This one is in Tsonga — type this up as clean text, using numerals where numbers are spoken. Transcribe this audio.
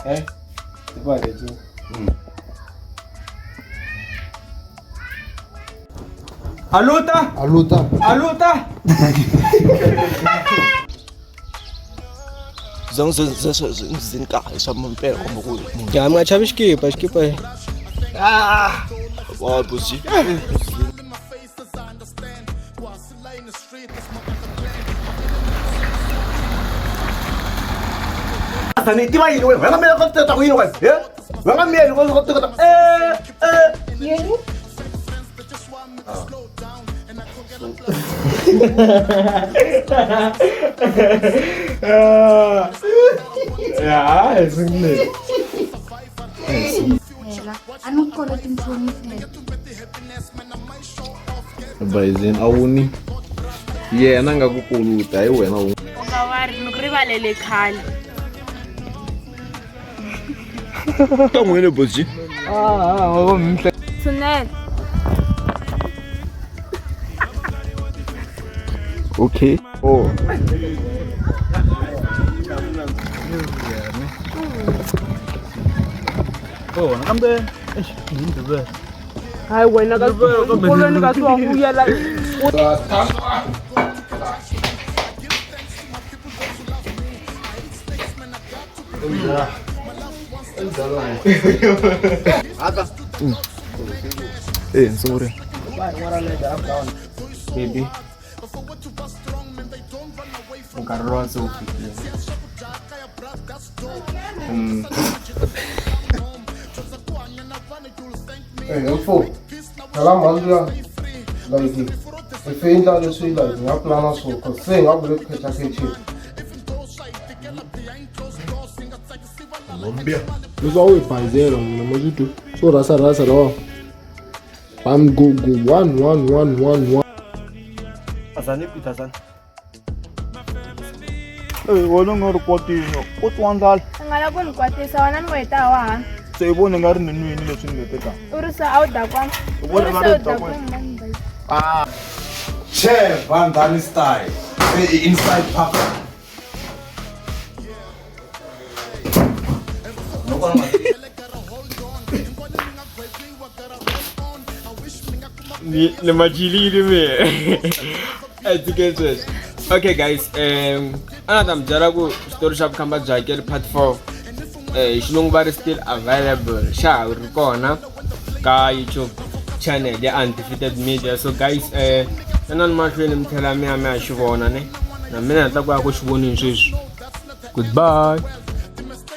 Eh? Tipale tu. Aluta! Aluta. Aluta! Zangizini kahle swa mampela kumbe ku munhu Ya mi nga chavi xikipa, xikipa. Ah! Wa buzi. Ni tiva yini wena? Va nga miyeli ka teka ku yini wena? He? Va nga miyeli ka teka eh eh. Yini? Ya, hi sungule. Phela, a ni ku koloti nchumu phela. Bayizini a wu ni yena a nga ku kuluta hi wena u U nga wari ni ku rivalele khale. Ta n'wini buzi. Tshinela. Okay. Oh. Kona kambe eish yini ndzi Hayi wena ka xikolweni ka swi wa vuyela. Eh, sorry. Baby. Nkarhi lowa se wu fikile. Hey, mfo. Phela mhani luya like hi fe endla leswi like hi nga pulana swona cause se hi nga ku le ku khecakeceni. Leswi a wu hi bayizela n'wina ma swi twi swo rhasarhasa lawa bam go go 1 1 1 1 1. Azani Peter azani. Eh wena u nga ri kwatini u twa ndlala. U nga lava ku ni kwatisa wena ni weta wa ha. Se i vone nga ri ni nwini leswi ni nga teka. U ri se a wu dakwanga. U U vona ri nga se ri u dakwini. dakwini. Ah. Che Van style. Inside Papa. Ni ni majilile me. A tike sweswi. Okay guys, a na ta mi byela ku xitori xa vukhamba bya hakeli part 4 eh xilungu va ri still available xa ha ri kona ka YouTube channel ya Undefeated Media. So guys, yanani mahlweni mi tlhela mi ya mi ya xi vona ne. Na mina ni ta ku ya ku xi voneni sweswi. Goodbye.